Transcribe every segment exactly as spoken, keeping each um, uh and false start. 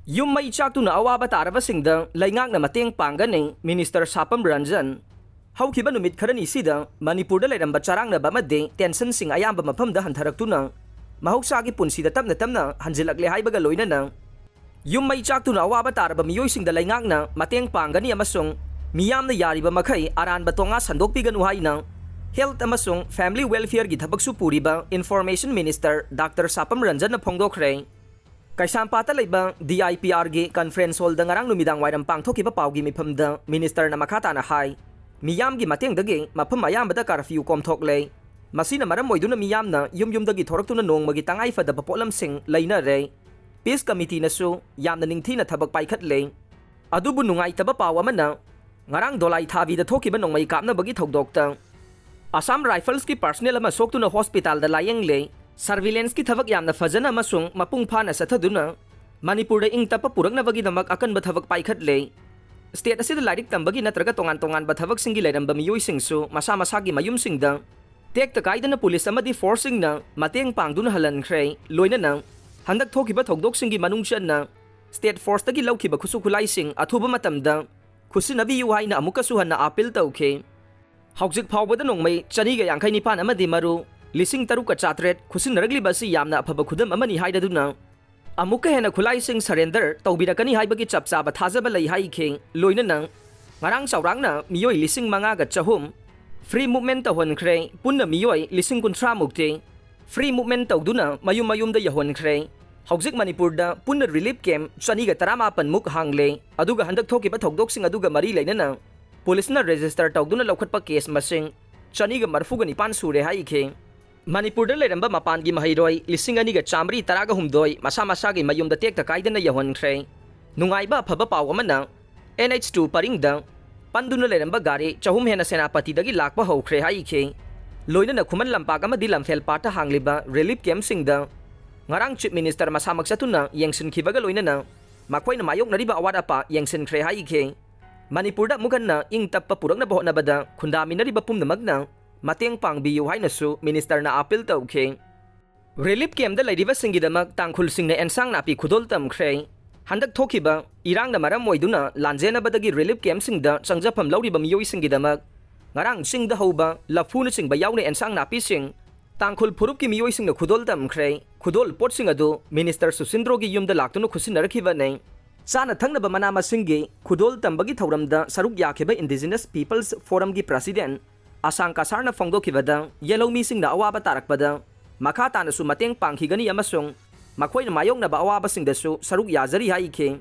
ꯌꯨꯝ ꯃꯩ ꯆꯥꯛꯇꯨꯅ ꯑꯋꯥꯕ ꯇꯥꯔꯕꯁꯤꯡꯗ ꯂꯩꯉꯥꯛꯅ ꯃꯇꯦꯡ ꯄꯥꯡꯒꯅꯤ, ꯃꯤꯅꯤꯁꯇꯔ ꯁꯥꯄꯝ ꯔꯟꯖꯟ꯫ ꯍꯧꯈꯤꯕ ꯅꯨꯃꯤꯠ ꯈꯔꯅꯤꯁꯤꯗ ꯃꯅꯤꯄꯨꯔꯗ ꯂꯩꯔꯝꯕ ꯆꯔꯥꯡꯅꯕ ꯑꯃꯗꯤ ꯇꯦꯟꯁꯟꯁꯤꯡ ꯑꯌꯥꯝꯕ ꯃꯐꯝꯗ ꯍꯟꯊꯔꯛꯇꯨꯅ ꯃꯍꯧꯁꯥꯒꯤ ꯄꯨꯟꯁꯤꯗ ꯇꯞꯅ ꯇꯞꯅ ꯍꯟꯖꯤꯜꯂꯛꯂꯦ ꯍꯥꯏꯕꯒ ꯂꯣꯏꯅꯅ ꯌꯨꯝ ꯃꯩ ꯆꯥꯛꯇꯨꯅ ꯑꯋꯥꯕ ꯇꯥꯔꯕ ꯃꯤꯑꯣꯏꯁꯤꯡꯗ ꯂꯩꯉꯥꯛꯅ ꯃꯇꯦꯡ ꯄꯥꯡꯒꯅꯤ ꯑꯃꯁꯨꯡ ꯃꯤꯌꯥꯝꯅ ꯌꯥꯔꯤꯕ ꯃꯈꯩ ꯑꯔꯥꯟꯕ ꯇꯣꯉꯥ ꯁꯟꯗꯣꯛꯄꯤꯒꯅꯨ ꯍꯥꯏꯅ ꯍꯦꯜꯊ ꯑꯃꯁꯨꯡ ꯐꯦꯃꯤꯂꯤ ꯋꯦꯜꯐꯤꯌꯔꯒꯤ ꯊꯕꯛꯁꯨ ꯄꯨꯔꯤꯕ ꯏꯟꯐꯣꯔꯃꯦꯁꯟ ꯃꯤꯅꯤꯁꯇꯔ ꯗꯥꯛꯇꯔ ꯁꯥꯄꯝ ꯔꯟꯖꯟꯅ ꯐꯣꯡꯗꯣꯛꯈ꯭ꯔꯦ꯫ ꯀꯩꯁꯥꯝꯄꯥꯠꯇ ꯂꯩꯕ ꯗꯤ ꯑꯥꯏ ꯄꯤ ꯑꯥꯔꯒꯤ ꯀꯟꯐ꯭ꯔꯦꯟꯁ ꯍꯣꯜꯗ ꯉꯔꯥꯡ ꯅꯨꯃꯤꯗꯥꯡ ꯋꯥꯏꯔꯝ ꯄꯥꯡꯊꯣꯛꯈꯤꯕ ꯄꯥꯎꯒꯤ ꯃꯤꯐꯝꯗ ꯃꯤꯅꯤꯁꯇꯔꯅ ꯃꯈꯥ ꯇꯥꯅ ꯍꯥꯏ, ꯃꯤꯌꯥꯝꯒꯤ ꯃꯇꯦꯡꯗꯒꯤ ꯃꯐꯝ ꯑꯌꯥꯝꯕꯗ ꯀꯥꯔꯐ꯭ꯌꯨ ꯀꯣꯝꯊꯣꯛꯂꯦ꯫ ꯃꯁꯤꯅ ꯃꯔꯝ ꯑꯣꯏꯗꯨꯅ ꯃꯤꯌꯥꯝꯅ ꯌꯨꯝ ꯌꯨꯝꯗꯒꯤ ꯊꯣꯔꯛꯇꯨꯅ ꯅꯣꯡꯃꯒꯤ ꯇꯉꯥꯏ ꯐꯗꯕ ꯄꯣꯠꯂꯝꯁꯤꯡ ꯂꯩꯅꯔꯦ꯫ ꯄꯤꯁ ꯀꯃꯤꯇꯤꯅꯁꯨ ꯌꯥꯝꯅ ꯅꯤꯡꯊꯤꯅ ꯊꯕꯛ ꯄꯥꯏꯈꯠꯂꯦ꯫ ꯑꯗꯨꯕꯨ ꯅꯨꯡꯉꯥꯏꯇꯕ ꯄꯥꯎ ꯑꯃꯅ, ꯉꯔꯥꯡ ꯗꯣꯂꯥꯏ ꯊꯥꯕꯤꯗ ꯊꯣꯛꯈꯤꯕ ꯅꯣꯡꯃꯩ ꯀꯥꯞꯅꯕꯒꯤ ꯊꯧꯗꯣꯛꯇ ꯑꯁꯥꯝ ꯔꯥꯏꯐꯜꯁꯀꯤ ꯄꯥꯔꯁꯅꯦꯜ ꯑꯃ ꯁꯣꯛꯇꯨꯅ ꯍꯣꯁꯄꯤꯇꯥꯜꯗ ꯂꯥꯌꯦꯡꯂꯦ꯫ ꯁꯔꯚꯤꯂꯦꯟꯁꯀꯤ ꯊꯕꯛ ꯌꯥꯝꯅ ꯐꯖꯅ ꯑꯃꯁꯨꯡ ꯃꯄꯨꯡ ꯐꯥꯅ ꯆꯠꯊꯗꯨꯅ ꯃꯅꯤꯄꯨꯔꯗ ꯏꯪ ꯇꯞꯄ ꯄꯨꯔꯛꯅꯕꯒꯤꯗꯃꯛ ꯑꯀꯟꯕ ꯊꯕꯛ ꯄꯥꯏꯈꯠꯂꯦ꯫ ꯁ꯭ꯇꯦꯠ ꯑꯁꯤꯗ ꯂꯥꯏꯔꯤꯛ ꯇꯝꯕꯒꯤ ꯅꯠꯇ꯭ꯔꯒ ꯇꯣꯉꯥꯟ ꯇꯣꯉꯥꯟꯕ ꯊꯕꯛꯁꯤꯡꯒꯤ ꯂꯩꯔꯝꯕ ꯃꯤꯑꯣꯏꯁꯤꯡꯁꯨ ꯃꯁꯥ ꯃꯁꯥꯒꯤ ꯃꯌꯨꯝꯁꯤꯡꯗ ꯇꯦꯛꯇ ꯀꯥꯏꯗꯅ ꯄꯨꯂꯤꯁ ꯑꯃꯗꯤ ꯐꯣꯔꯁꯁꯤꯡꯅ ꯃꯇꯦꯡ ꯄꯥꯡꯗꯨꯅ ꯍꯜꯍꯟꯈ꯭ꯔꯦ꯫ ꯂꯣꯏꯅꯅ ꯍꯟꯗꯛ ꯊꯣꯛꯈꯤꯕ ꯊꯧꯗꯣꯛꯁꯤꯡꯒꯤ ꯃꯅꯨꯡ ꯆꯟꯅ ꯁ꯭ꯇꯦꯠ ꯐꯣꯔꯁꯇꯒꯤ ꯂꯧꯈꯤꯕ ꯈꯨꯠꯁꯨ ꯈꯨꯠꯂꯥꯏꯁꯤꯡ ꯑꯊꯨꯕ ꯃꯇꯝꯗ ꯈꯨꯠꯁꯤꯟꯅꯕꯤꯌꯨ ꯍꯥꯏꯅ ꯑꯃꯨꯛꯀꯁꯨ ꯍꯟꯅ ꯑꯥꯄꯤꯜ ꯇꯧꯈꯤ꯫ ꯍꯧꯖꯤꯛ ꯐꯥꯎꯕꯗ ꯅꯣꯡꯃꯩ ꯆꯅꯤꯒ ꯌꯥꯡꯈꯩ ꯅꯤꯄꯥꯟ ꯑꯃꯗꯤ ꯃꯔꯨ ꯂꯤꯁꯤꯡ ꯇꯔꯨꯛꯀ ꯆꯥꯇ꯭ꯔꯦꯠ ꯈꯨꯠꯁꯤꯟꯅꯔꯛꯂꯤꯕ ꯑꯁꯤ ꯌꯥꯝꯅ ꯑꯐꯕ ꯈꯨꯗꯝ ꯑꯃꯅꯤ ꯍꯥꯏꯔꯗꯨꯅ, ꯑꯃꯨꯛꯀ ꯍꯦꯟꯅ ꯈꯨꯠꯂꯥꯏꯁꯤꯡ ꯁꯔꯦꯟꯗꯔ ꯇꯧꯕꯤꯔꯛꯀꯅꯤ ꯍꯥꯏꯕꯒꯤ ꯆꯞ ꯆꯥꯕ ꯊꯥꯖꯕ ꯂꯩ ꯍꯥꯏꯈꯤ꯫ ꯂꯣꯏꯅꯅ ꯉꯔꯥꯡ ꯆꯥꯎꯔꯥꯛꯅ ꯃꯤꯑꯣꯏ ꯂꯤꯁꯤꯡ ꯃꯉꯥꯒ ꯆꯍꯨꯝ ꯐ꯭ꯔꯤ ꯃꯨꯚꯃꯦꯟꯠ ꯇꯧꯍꯟꯈ꯭ꯔꯦ꯫ ꯄꯨꯟꯅ ꯃꯤꯑꯣꯏ ꯂꯤꯁꯤꯡ ꯀꯨꯟꯊ꯭ꯔꯥ ꯃꯨꯛꯇꯤ ꯐ꯭ꯔꯤ ꯃꯨꯚꯃꯦꯟꯠ ꯇꯧꯗꯨꯅ ꯃꯌꯨꯝ ꯃꯌꯨꯝꯗ ꯌꯧꯍꯟꯈ꯭ꯔꯦ꯫ ꯍꯧꯖꯤꯛ ꯃꯅꯤꯄꯨꯔꯗ ꯄꯨꯟꯅ ꯔꯤꯂꯤꯐ ꯀꯦꯝꯞ ꯆꯅꯤꯒ ꯇꯔꯥꯃꯥꯄꯟ ꯃꯨꯛ ꯍꯥꯡꯂꯦ꯫ ꯑꯗꯨꯒ ꯍꯟꯗꯛ ꯊꯣꯛꯈꯤꯕ ꯊꯧꯗꯣꯛꯁꯤꯡ ꯑꯗꯨꯒ ꯃꯔꯤ ꯂꯩꯅꯅ ꯄꯨꯂꯤꯁꯅ ꯔꯦꯖꯤꯁꯇꯔ ꯇꯧꯗꯨꯅ ꯂꯧꯈꯠꯄ ꯀꯦꯁ ꯃꯁꯤꯡ ꯆꯅꯤꯒ ꯃꯔꯤꯐꯨꯒ ꯅꯤꯄꯥꯟ ꯁꯨꯔꯦ ꯍꯥꯏꯈꯤ꯫ ꯃꯅꯤꯄꯨꯔꯗ ꯂꯩꯔꯝꯕ ꯃꯄꯥꯟꯒꯤ ꯃꯍꯩꯔꯣꯏ ꯂꯤꯁꯤꯡ ꯑꯅꯤꯒ ꯆꯥꯃꯔꯤ ꯇꯔꯥꯒ ꯍꯨꯝꯗꯣꯏ ꯃꯁꯥ ꯃꯁꯥꯒꯤ ꯃꯌꯨꯝꯗ ꯇꯦꯛꯇ ꯀꯥꯏꯗꯅ ꯌꯧꯍꯟꯈ꯭ꯔꯦ꯫ ꯅꯨꯡꯉꯥꯏꯕ ꯑꯐꯕ ꯄꯥꯎ ꯑꯃꯅ, ꯑꯦꯟ ꯑꯩꯆ ꯇꯨ ꯄꯔꯤꯡꯗ ꯄꯟꯗꯨꯅ ꯂꯩꯔꯝꯕ ꯒꯥꯔꯤ ꯆꯍꯨꯝ ꯍꯦꯟꯅ ꯁꯦꯅꯥꯄꯇꯤꯗꯒꯤ ꯂꯥꯛꯄ ꯍꯧꯈ꯭ꯔꯦ ꯍꯥꯏꯈꯤ꯫ ꯂꯣꯏꯅꯅ ꯈꯨꯃꯟ ꯂꯝꯄꯥꯛ ꯑꯃꯗꯤ ꯂꯝꯐꯦꯜ ꯄꯥꯠꯇ ꯍꯥꯡꯂꯤꯕ ꯔꯤꯂꯤꯐ ꯀꯦꯝꯞꯁꯤꯡꯗ ꯉꯔꯥꯡ ꯆꯤꯐ ꯃꯤꯅꯤꯁꯇꯔ ꯃꯁꯥꯃꯛ ꯆꯠꯇꯨꯅ ꯌꯦꯡꯁꯤꯟꯈꯤꯕꯒ ꯂꯣꯏꯅꯅ ꯃꯈꯣꯏꯅ ꯃꯥꯌꯣꯛꯅꯔꯤꯕ ꯑꯋꯥꯠ ꯑꯄꯥ ꯌꯦꯡꯁꯤꯟꯈ꯭ꯔꯦ ꯍꯥꯏꯈꯤ꯫ ꯃꯅꯤꯄꯨꯔꯗ ꯑꯃꯨꯛ ꯍꯟꯅ ꯏꯪ ꯇꯞꯄ ꯄꯨꯔꯛꯅꯕ ꯍꯣꯠꯅꯕꯗ ꯈꯨꯟꯗꯥꯃꯤꯟꯅꯔꯤꯕ ꯄꯨꯝꯅꯃꯛꯅ ꯃꯇꯦꯡ ꯄꯥꯡꯕꯤꯌꯨ ꯍꯥꯏꯅꯁꯨ ꯃꯤꯅꯤꯁꯇꯔꯅ ꯑꯥꯄꯤꯜ ꯇꯧꯈꯤ꯫ ꯔꯤꯂꯤꯐ ꯀꯦꯝꯞꯇ ꯂꯩꯔꯤꯕꯁꯤꯡꯒꯤꯗꯃꯛ ꯇꯥꯡꯈꯨꯜꯁꯤꯡꯅ ꯑꯦꯟꯁꯥꯡ ꯅꯥꯄꯤ ꯈꯨꯗꯣꯜ ꯇꯝꯈ꯭ꯔꯦ꯫ ꯍꯟꯗꯛ ꯊꯣꯛꯈꯤꯕ ꯏꯔꯥꯡꯅ ꯃꯔꯝ ꯑꯣꯏꯗꯨꯅ ꯂꯥꯟꯖꯦꯟꯅꯕꯗꯒꯤ ꯔꯤꯂꯤꯐ ꯀꯦꯝꯞꯁꯤꯡꯗ ꯆꯪꯖꯐꯝ ꯂꯧꯔꯤꯕ ꯃꯤꯑꯣꯏꯁꯤꯡꯒꯤꯗꯃꯛ ꯉꯔꯥꯡ ꯆꯤꯡꯗ ꯍꯧꯕ ꯂꯐꯨꯅꯆꯤꯡꯕ ꯌꯥꯎꯅ ꯑꯦꯟꯁꯥꯡ ꯅꯥꯄꯤꯁꯤꯡ ꯇꯥꯡꯈꯨꯜ ꯐꯨꯔꯨꯞꯀꯤ ꯃꯤꯑꯣꯏꯁꯤꯡꯅ ꯈꯨꯗꯣꯜ ꯇꯝꯈ꯭ꯔꯦ꯫ ꯈꯨꯗꯣꯜ ꯄꯣꯠꯁꯤꯡ ꯑꯗꯨ ꯃꯤꯅꯤꯁꯇꯔ ꯁꯨꯁꯤꯟꯗ꯭ꯔꯣꯒꯤ ꯌꯨꯝꯗ ꯂꯥꯛꯇꯨꯅ ꯈꯨꯠꯁꯤꯟꯅꯔꯛꯈꯤꯕꯅꯤ꯫ ꯆꯥꯅ ꯊꯛꯅꯕ ꯃꯅꯥ ꯃꯁꯤꯡꯒꯤ ꯈꯨꯗꯣꯜ ꯇꯝꯕꯒꯤ ꯊꯧꯔꯝꯗ ꯁꯔꯨꯛ ꯌꯥꯈꯤꯕ ꯏꯟꯗꯤꯖꯤꯅꯁ ꯄꯤꯄꯜꯁ ꯐꯣꯔꯝꯒꯤ ꯄ꯭ꯔꯁꯤꯗꯦꯟ ꯑꯁꯥꯡ ꯀꯁꯥꯔꯅ ꯐꯣꯡꯗꯣꯛꯈꯤꯕꯗ, ꯌꯦꯜꯍꯧꯃꯤꯁꯤꯡꯅ ꯑꯋꯥꯕ ꯇꯥꯔꯛꯄꯗ ꯃꯈꯥ ꯇꯥꯅꯁꯨ ꯃꯇꯦꯡ ꯄꯥꯡꯈꯤꯒꯅꯤ ꯑꯃꯁꯨꯡ ꯃꯈꯣꯏꯅ ꯃꯥꯌꯣꯛꯅꯕ ꯑꯋꯥꯕꯁꯤꯡꯗꯁꯨ ꯁꯔꯨꯛ ꯌꯥꯖꯔꯤ ꯍꯥꯏꯈꯤ꯫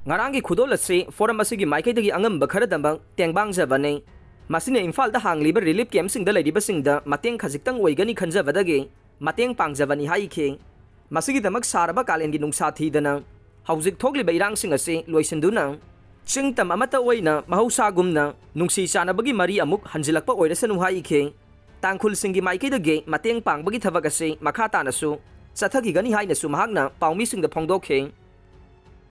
ꯉꯔꯥꯡꯒꯤ ꯈꯨꯗꯣꯜ ꯑꯁꯤ ꯐꯣꯔꯝ ꯑꯁꯤꯒꯤ ꯃꯥꯏꯀꯩꯗꯒꯤ ꯑꯉꯝꯕ ꯈꯔꯗꯃꯛ ꯇꯦꯡꯕꯥꯡꯖꯕꯅꯤ꯫ ꯃꯁꯤꯅ ꯏꯝꯐꯥꯜꯗ ꯍꯥꯡꯂꯤꯕ ꯔꯤꯂꯤꯐ ꯀꯦꯝꯞꯁꯤꯡꯗ ꯂꯩꯔꯤꯕꯁꯤꯡꯗ ꯃꯇꯦꯡ ꯈꯖꯤꯛꯇꯪ ꯑꯣꯏꯒꯅꯤ ꯈꯟꯖꯕꯗꯒꯤ ꯃꯇꯦꯡ ꯄꯥꯡꯖꯕꯅꯤ ꯍꯥꯏꯈꯤ꯫ ꯃꯁꯤꯒꯤꯗꯃꯛ ꯁꯥꯔꯕ ꯀꯥꯂꯦꯟꯒꯤ ꯅꯨꯡꯁꯥ ꯊꯤꯗꯅ ꯍꯧꯖꯤꯛ ꯊꯣꯛꯂꯤꯕ ꯏꯔꯥꯡꯁꯤꯡ ꯑꯁꯤ ꯂꯣꯏꯁꯤꯟꯗꯨꯅ ꯆꯤꯡ ꯇꯝ ꯑꯃꯠꯇ ꯑꯣꯏꯅ ꯃꯍꯧꯁꯥꯒꯨꯝꯅ ꯅꯨꯡꯁꯤ ꯆꯥꯟꯅꯕꯒꯤ ꯃꯔꯤ ꯑꯃꯨꯛ ꯍꯟꯖꯤꯜꯂꯛꯄ ꯑꯣꯏꯔꯁꯅꯨ ꯍꯥꯏꯈꯤ꯫ ꯇꯥꯡꯈꯨꯜꯁꯤꯡꯒꯤ ꯃꯥꯏꯀꯩꯗꯒꯤ ꯃꯇꯦꯡ ꯄꯥꯡꯕꯒꯤ ꯊꯕꯛ ꯑꯁꯤ ꯃꯈꯥ ꯇꯥꯅꯁꯨ ꯆꯠꯊꯈꯤꯒꯅꯤ ꯍꯥꯏꯅꯁꯨ ꯃꯍꯥꯛꯅ ꯄꯥꯎꯃꯤꯁꯤꯡꯗ ꯐꯣꯡꯗꯣꯛꯈꯤ꯫